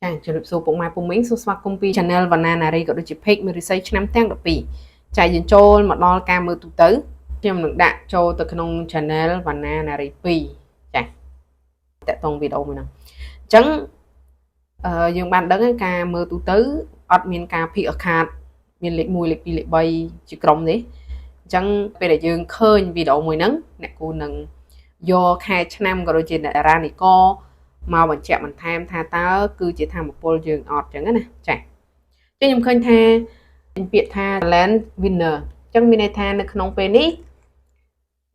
ចាជម្រាបសួរពុកម៉ែពុំមីងសូមស្វាគមន៍ពី Channel វណ្ណានារីក៏ដូចជា Page មេរិស័យឆ្នាំទាំង12ចាយើងចូលមកដល់ការមើលទូទៅខ្ញុំនឹងដាក់ចូលទៅក្នុង Channel វណ្ណានារី2ចាតាក់ទងវីដេអូមួយហ្នឹងអញ្ចឹងអឺយើងបានដឹងការមើលទូទៅអត់មានការភិកអខាតមានលេខ1លេខ2លេខ3ជាក្រុមនេះអញ្ចឹងពេលដែលយើងឃើញវីដេអូមួយហ្នឹងអ្នកគូនឹងយកខែឆ្នាំក៏ដូចជាតារានិករមកបញ្ជាក់បន្ថែមថាតើគឺជាធម្មពលយើងអត់ចឹងណាចាចឹងខ្ញុំឃើញថាពាក្យថា land winner អញ្ចឹងមានន័យថានៅក្នុងពេលនេះ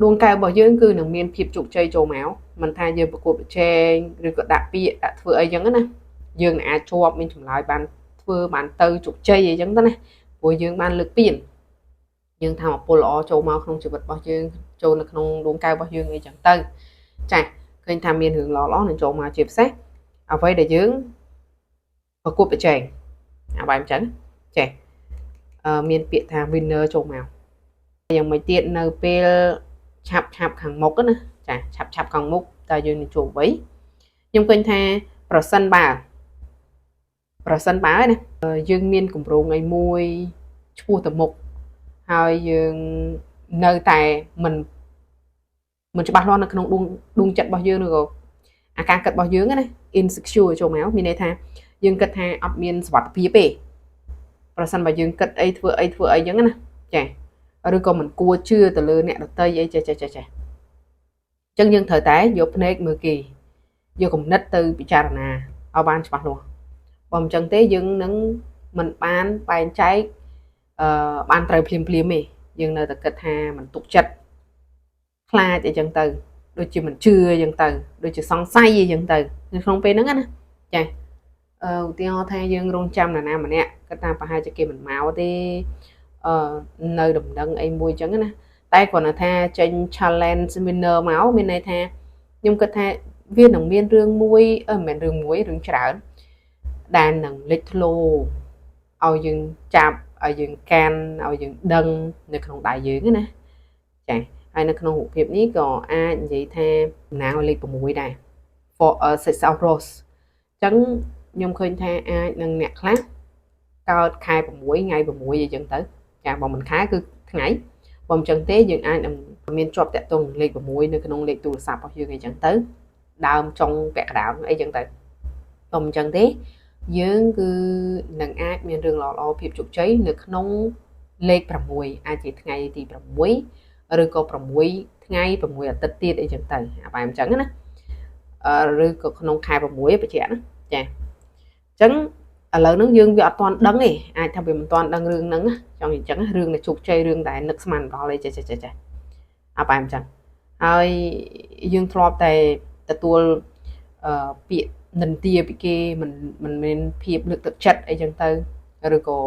ដួងកែវរបស់យើងគឺនឹងមានភាពជោគជ័យចូលមកមិនថាយើងប្រកួតប្រជែងឬក៏ដាក់ពាក្យដាក់ធ្វើអីចឹងណាយើងនឹងអាចជាប់មានចម្លើយបានធ្វើបានទៅជោគជ័យអីចឹងទៅណាព្រោះយើងបានលើកពៀនយើងថាពលល្អចូលមកក្នុងជីវិតរបស់យើងចូលនៅក្នុងដួងកែវរបស់យើងអីចឹងទៅចាឃើញថាមានរឿងល្អៗនឹងចូលមកជាពិសេសអ្វីដែលយើងប្រកួតប្រជែងអាបែបអញ្ចឹងចេះមានពាក្យថា winner ចូលមកយ៉ាងម៉េចទៀតនៅពេលឆាប់ឆាប់ខាងមុខណាចាឆាប់ឆាប់ខាងមុខតើយើងនឹងជួបអ្វីខ្ញុំឃើញថាប្រសិនបើណាយើងមានគម្រោងអីមួយឆ្ពោះទៅមុខហើយយើងនៅតែមិនមិនច្បាស់លាស់នៅក្នុងដួងដួងចិត្តរបស់យើងឬក៏អាការគិតរបស់យើងណា insecure ចូលមកមានន័យថាយើងគិតថាអត់មានសុវត្ថិភាពទេប្រសិនបើយើងគិតអីធ្វើអីធ្វើអីចឹងណាចាឬក៏មិនគួរជឿទៅលើអ្នកដទៃអីចេះចេះចេះចេះអញ្ចឹងយើងត្រូវតែយកភ្នែកមើលគេយកគំនិតទៅពិចារណាឲ្យបានច្បាស់លាស់បើមិនចឹងទេយើងនឹងមិនបានបែងចែកអឺបានត្រូវភ្លាមភ្លាមទេយើងនៅតែគិតថាមិនទុកចិត្តខ្លាចអីចឹងទៅដូចជាមិនជឿអីចឹងទៅដូចជាសង្ស័យអីចឹងទៅនៅក្នុងពេលហ្នឹងណាចាអឺឧទាហរណ៍ថាយើងរងចាំនរណាម្នាក់គាត់ថាប្រហែលជាគេមិនមកទេអឺនៅដំណឹងអីមួយចឹងណាតែគ្រាន់តែថាចេញ challenge winner មកមានន័យថាខ្ញុំគិតថាវានឹងមានរឿងមួយអឺមិនមែនរឿងមួយរឿងច្រើនដែលនឹងលេចធ្លោឲ្យយើងចាប់ឲ្យយើងកាន់ឲ្យយើងដឹងនៅក្នុងដៃយើងណាចាហើយនៅក្នុងរូបភាពនេះក៏អាចនិយាយថាតំណាងឲ្យលេខ6ដែរ for a six of rose អញ្ចឹងខ្ញុំឃើញថាអាចនឹងអ្នកខ្លះកើតខែ6ថ្ងៃ6អីចឹងទៅចាបើមិនខែគឺថ្ងៃបើមិនចឹងទេយើងអាចនឹងមានជាប់តាក់ទងលេខ6នៅក្នុងលេខទូរស័ព្ទរបស់យើងអីចឹងទៅដើមចុងពាក់កណ្ដាលអីចឹងទៅបើមិនចឹងទេយើងគឺនឹងអាចមានរឿងល្អៗភាពជោគជ័យនៅក្នុងលេខ6អាចជាថ្ងៃទី6ឬក៏6ថ្ងៃ6អាទិត្យទៀតអីចឹងទៅអាបែបអញ្ចឹងណាឬក៏ក្នុងខែ6បញ្ជាក់ណាចាអញ្ចឹងឥឡូវហ្នឹងយើងវាអត់ទាន់ដឹងទេអាចថាវាមិនទាន់ដឹងរឿងហ្នឹងចង់អញ្ចឹងរឿងដែលជោគជ័យរឿងដែលនឹកស្មានដល់អីចេះចេះចេះចេះអាបែបអញ្ចឹងហើយយើងធ្លាប់តែទទួលអឺពាក្យនិន្ទាពីគេមិនមិនមានភាពលើកទឹកចិត្តអីចឹងទៅឬក៏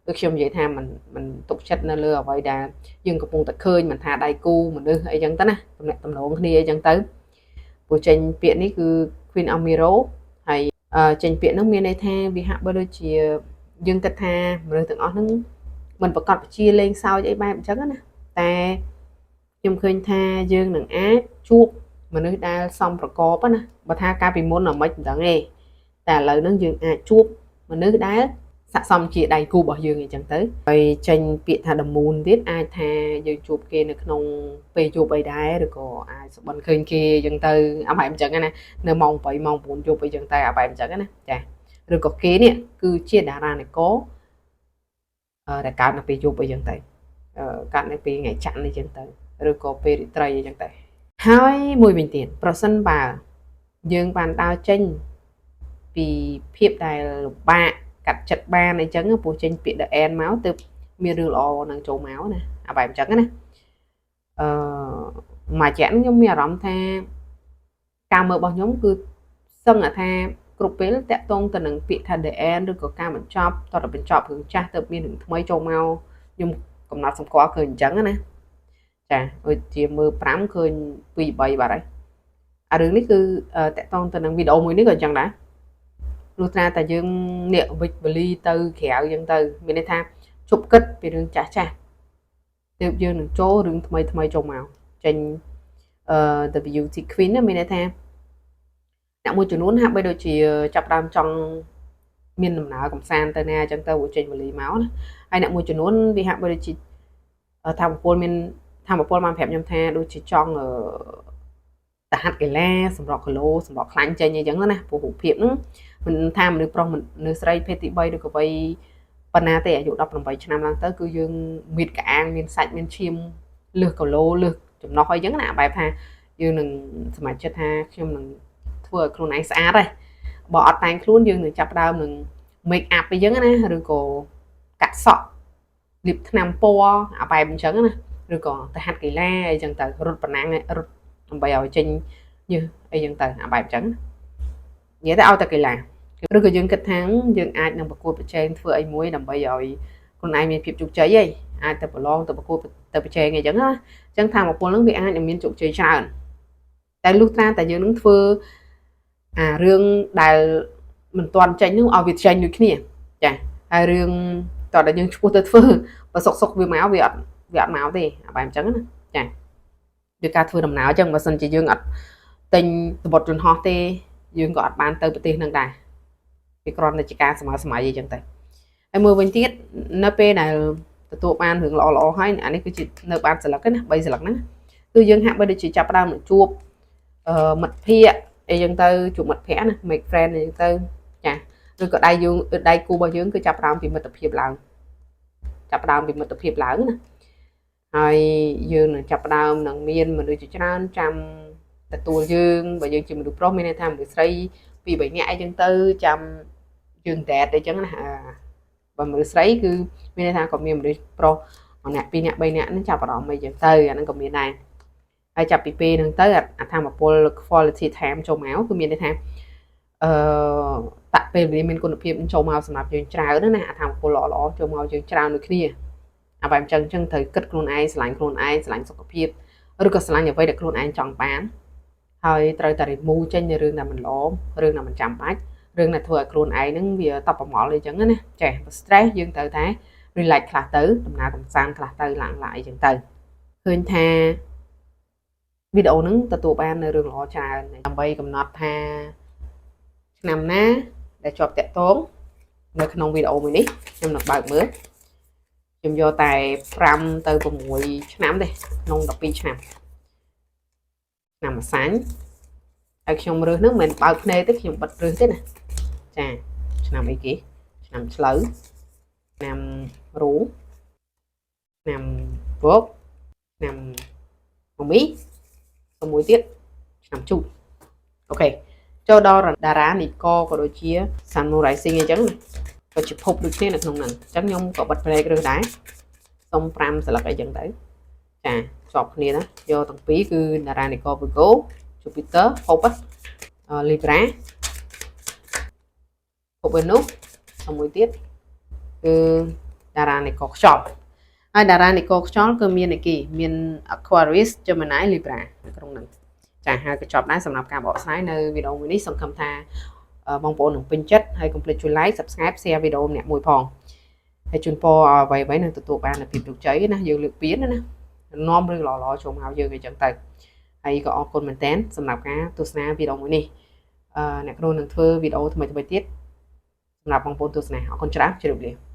ដូចខ្ញុំនិយាយថាមិនមិនទុកចិត្តនៅលើអ្វីដែលយើងកំពុងតែឃើញមិនថាដៃគូមនុស្សអីចឹងទៅណាតំណាក់តំណងគ្នាអីចឹងទៅព្រោះចេញពាក្យនេះគឺ Queen of Mirror ហើយចេញពាក្យហ្នឹងមានន័យថាវាហាក់បីដូចជាយើងគិតថាមនុស្សទាំងអស់ហ្នឹងមិនប្រកាសជាលេងសើចអីបែបអញ្ចឹងណាតែខ្ញុំឃើញថាយើងនឹងអាចជួបមនុស្សដែលសមប្រកបណាបើថាកាលពីមុនអាម៉េចមិនដឹងទេតែឥឡូវហ្នឹងយើងអាចជួបមនុស្សដែលស័កសមជាដៃគូរបស់យើងអញ្ចឹងទៅហើយចេញពាក្យថា the moon ទៀតអាចថាយើងជួបគេនៅក្នុងពេលយប់អីដែរឬក៏អាចសុបិនឃើញគេអញ្ចឹងទៅអាបែបអញ្ចឹងណានៅម៉ោង8ម៉ោង9យប់អីចឹងទៅអាបែបអញ្ចឹងណាចាឬក៏គេនេះគឺជាតារានិករដែលកើតនៅពេលយប់អីចឹងទៅកើតនៅពេលថ្ងៃច័ន្ទអីចឹងទៅឬក៏ពេលរាត្រីអីចឹងទៅហើយមួយវិញទៀតប្រសិនបើយើងបានដើរចេញពីភាពដែលលំបាកកាត់ចិត្តបានអីចឹងព្រោះចេញពាក្យ the end មកទើបមានរឿងល្អនឹងចូលមកណាអាបែបអញ្ចឹងណាអឺមួយរយៈខ្ញុំមានអារម្មណ៍ថាការមើលរបស់ខ្ញុំគឺសឹងថាគ្រប់ពេលតាក់ទងទៅនឹងពាក្យថា the end ឬក៏ការបញ្ចប់តទៅបញ្ចប់រឿងចាស់ទៅមានរឿងថ្មីចូលមកខ្ញុំកំណត់សម្គាល់ឃើញអញ្ចឹងណាចាដូចជាមើល5ឃើញ2 3បាត់ហើយអារឿងនេះគឺតាក់ទងទៅនឹងវីដេអូមួយនេះក៏អញ្ចឹងដែរលុះត្រាតែយើងនេះវិចវលីទៅក្រៅអញ្ចឹងទៅមានន័យថាជប់គិតពីរឿងចាស់ចាស់ទើបយើងនឹងចូលរឿងថ្មីថ្មីចូលមកចេញអឺ The Beauty Queen ណាមានន័យថាអ្នកមួយចំនួនហាក់បីដូចជាចាប់ដើមចង់ មានដំណើរកំសាន្តទៅណាអញ្ចឹងទៅចេញវលីមកណាហើយអ្នកមួយចំនួនវាហាក់បីដូចជាថាមពលមានថាមពលបានប្រាប់ខ្ញុំថាដូចជាចង់ទៅហាត់កីឡាសម្រក់គីឡូសម្រក់ខ្លាញ់ចេញអីចឹងណាព្រោះរូបភាពហ្នឹងមិនថាមនុស្សប្រុសមនុស្សស្រីភេទទី3ឬក៏វ័យប៉ុណ្ណាទេអាយុ18ឆ្នាំឡើងទៅគឺយើងមានកអាងមានសាច់មានឈាមលើសគីឡូលើសចំណុះអីចឹងណាបែបថាយើងនឹងសមាជិកថាខ្ញុំនឹងធ្វើឲ្យខ្លួនឯងស្អាតហើយបើអត់តែងខ្លួនយើងនឹងចាប់ដើមនឹង make up អីចឹងណាឬក៏កាត់សក់លាបថ្នាំពណ៌អាបែបអញ្ចឹងណាឬក៏ទៅហាត់កីឡាអីចឹងទៅរត់ប្រណាំងរត់ដើម្បីឲ្យចេញញើសអីចឹងទៅអាបែបអញ្ចឹងនិយាយទៅឲ្យតែកីឡាឬក៏យើងគិតថាយើងអាចនឹងប្រកួតប្រជែងធ្វើអីមួយដើម្បីឲ្យខ្លួនឯងមានភាពជោគជ័យឯងអាចទៅប្រឡងទៅប្រកួតទៅប្រជែងអីចឹងណាអញ្ចឹងថាមពលនឹងវាអាចនឹងមានជោគជ័យច្រើនតែលុះត្រាតែយើងនឹងធ្វើអារឿងដែលមិនទាន់ចេញនោះឲ្យវាចេញដូចគ្នាចាហើយរឿងតើតែយើងឈ្មោះទៅធ្វើបើសុកសុកវាមកវាអត់មកទេអាបែបអញ្ចឹងណាចាដូចការធ្វើដំណើរអញ្ចឹងបើសិនជាយើងអត់ទិញសំបុត្រយន្តហោះទេយើងក៏អត់បានទៅប្រទេសនឹងដែរវាគ្រាន់តែជាការសម័យសម័យអីចឹងទៅហើយមើលវិញទៀតនៅពេលដែលទទួលបានរឿងល្អល្អហើយអានេះគឺជានៅបានស្លឹកណា3ស្លឹកហ្នឹងគឺយើងហាក់បីដូចជាចាប់ផ្ដើមជួបអឺមិត្តភ័ក្តិអីចឹងទៅជួបមិត្តភ័ក្តិណា make friend អីចឹងទៅចាឬក៏ដៃយើងដៃគូរបស់យើងគឺចាប់ផ្ដើមពីមិត្តភាពឡើងចាប់ផ្ដើមពីមិត្តភាពឡើងណាហើយយើងនឹងចាប់ផ្ដើមនឹងមានមនុស្សជាច្រើនចាំទទួលយើងបើយើងជាមនុស្សប្រុសមានន័យថាមនុស្សស្រីពីរបីនាក់អីចឹងទៅចាំយើង date អីចឹងណាបើមនុស្សស្រីគឺមានន័យថាក៏មានមនុស្សប្រុសម្នាក់ពីរនាក់បីនាក់ហ្នឹងចាប់អារម្មណ៍អីចឹងទៅអាហ្នឹងក៏មានដែរហើយចាប់ពីពេលហ្នឹងទៅអាធម្មពល quality time ចូលមកគឺមានន័យថាអឺតាក់ពេលវេលាមានគុណភាពចូលមកសម្រាប់យើងច្រើនណាអាធម្មពលល្អៗចូលមកយើងច្រើនដូចគ្នាអាបែបអញ្ចឹងអញ្ចឹងត្រូវគិតខ្លួនឯងស្រឡាញ់ខ្លួនឯងស្រឡាញ់សុខភាពឬក៏ស្រឡាញ់អ្វីដែលខ្លួនឯងចង់បានហើយត្រូវតែ remove ចេញនៅរឿងដែលមិនល្អរឿងដែលមិនចាំបាច់រឿងដែលធ្វើឲ្យខ្លួនឯងហ្នឹងវាតបប្រមល់អីចឹងណាចេះ stress យើងត្រូវតែ relax ខ្លះទៅដំណើរកំសាន្តខ្លះទៅឡើងឡើងអីចឹងទៅឃើញថាវីដេអូហ្នឹងទទួលបាននៅរឿងល្អច្រើនដើម្បីកំណត់ថាឆ្នាំណាដែលជាប់តាក់ទងនៅក្នុងវីដេអូមួយនេះខ្ញុំនឹងបើកមើលខ្ញុំយកតែ5ទៅ6ឆ្នាំទេក្នុង12ឆ្នាំឆ្នាំម្សាញ់ហើយខ្ញុំរើសហ្នឹងមិនមែនបើកភ្នែកទេខ្ញុំបិទរើសទេណាចាឆ្នាំអីគេឆ្នាំឆ្លូវឆ្នាំរោងឆ្នាំវកឆ្នាំមមីមួយទៀតឆ្នាំជូត OK ចូលដល់តារានិករក៏ដូចជា Sun Moon Rising អញ្ចឹងក៏ជាភពដូចគ្នានៅក្នុងហ្នឹងអញ្ចឹងខ្ញុំក៏បិទភ្នែករើសដែរសុំ5ស្លឹកអីចឹងទៅចាជាប់គ្នាណាយកទាំងពីរគឺតារានិករ Virgo Jupiter ភព Libra ភព Venus សុំមួយទៀតគឺតារានិករខ្យល់ហើយតារានិករខ្យល់គឺមានអីគេមាន Aquarius Gemini Libra នៅក្នុងហ្នឹងចាហើយក៏ចប់ដែរសម្រាប់ការបកស្រាយនៅវីដេអូមួយនេះសង្ឃឹមថាបងប្អូននឹងពេញចិត្តហើយកុំភ្លេចជួយ like subscribe share វីដេអូម្នាក់មួយផងហើយជូនពរឲ្យអ្វីៗនឹងទទួលបាននូវភាពជោគជ័យណាយើងលើកពៀនណានាំរឿងល្អៗចូលមកយើងអីចឹងទៅហើយក៏អរគុណមែនទែនសម្រាប់ការទស្សនាវីដេអូមួយនេះអឺអ្នកគ្រូនឹងធ្វើវីដេអូថ្មីៗទៀតសម្រាប់បងប្អូនទស្សនាអរគុណច្រើនជម្រាបលា។